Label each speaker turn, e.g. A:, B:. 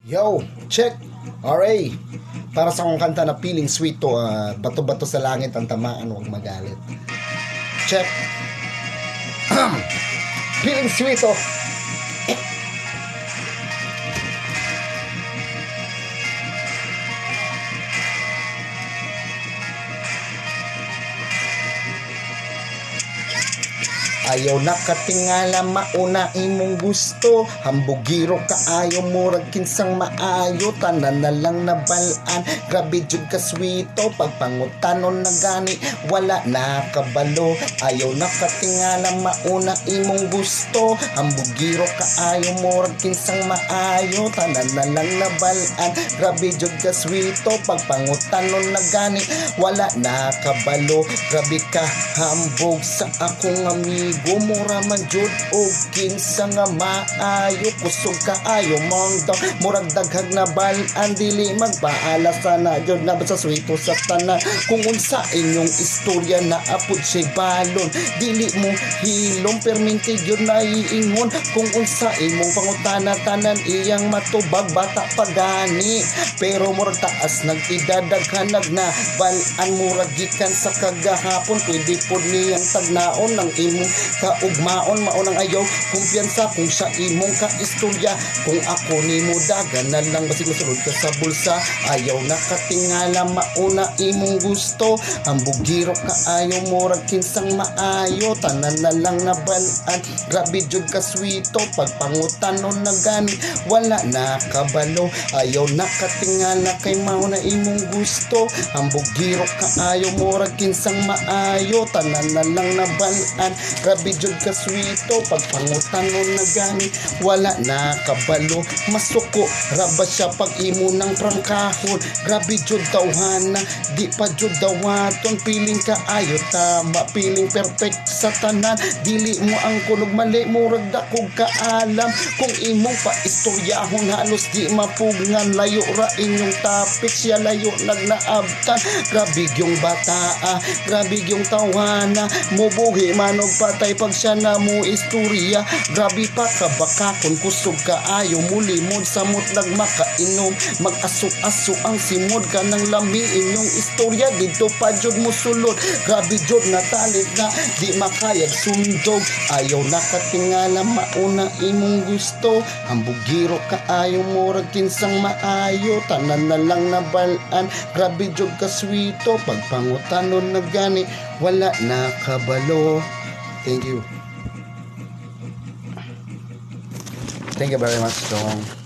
A: Yo, check. RA. Para sa akong kanta na "Feeling Sweet" to, bato-bato sa langit ang tamaan, huwag magalit. Check. "Feeling Sweet" to. Ayaw nakatingala, mauna imong gusto. Hambugiro kaayo, murag kinsang maayo. Tanan na lang nabalaan. Grabe jud ka sweeto. Pagpangutanon na gani, wala na kabalo. Ayaw nakatingala, mauna imong gusto. Hambugiro kaayo, murag kinsang maayo. Tanan na lang nabalaan. Grabe jud ka sweeto. Pagpangutanon na gani, wala na kabalo. Grabe ka hambog sa akong amigo, mura man jud og kinsa nga maayo. Kusog kaayo mong daw, murag daghag na balaan. Dili magpaala sana jud na sa sweeto sa tanan. Kung unsa inyong istorya, na apod siya balon. Dili mo hilom, perminti gyud na iingon. Kung unsa imong pangutana, tanan iyang matubag. Bata pa gani pero murag taas nag-idadaghanag na balaan. Murag gikan sa kagahapon, pwede pod niyang tagnaon ng imong kaugmaon. Maunang ayaw kumpiyansa kung sa imong kaistorya. Kung ako nimo, dagan na lang, basig masulod ka sa bulsa. Ayaw nakatingala, mauna imong gusto. Hambugiro kaayo, murag kinsang maayo. Tanan na lang nabalaan. Grabe jud ka sweeto. Pagpangutanon na gani, wala na kabalo. Ayaw nakatingala kay mao na imong gusto. Hambugiro kaayo, murag kinsang maayo. Tanan na lang nabalaan. Grabe jud ka sweeto. Pagpangutanon na gani, wala na kabalo. Masuko raba siya pag imo ng prangkahon. Grabe jud tawhana, di pa jud dawaton. Piling kaayo tama, piling perfect sa tanan. Dili mo ang kunog mali, murag dakog kaalam. Kung imong pa istoryahon, halos di mapugngan. Layo ra inyong topic, siya layo nagnaabtan. Grabe yung bataa, grabe yung tawhana. Mubuhi manog patay pag siya na mo istorya. Grabe pa kabaka kung kusog kaayo, mulimod samot nagmakainom. Mag-aso-aso ang simod ka ng lami inyong istorya. Dito pa jud mo sulod. Grabe jud na talit na di makayag sundog. Ayaw nakatingala, mauna imong gusto. Hambugiro kaayo, murag kinsang maayo. Tanan na lang nabalaan. Grabe jud ka sweeto. Pagpangutanon na gani, wala na kabalo. Thank you. Thank you very much, Dong.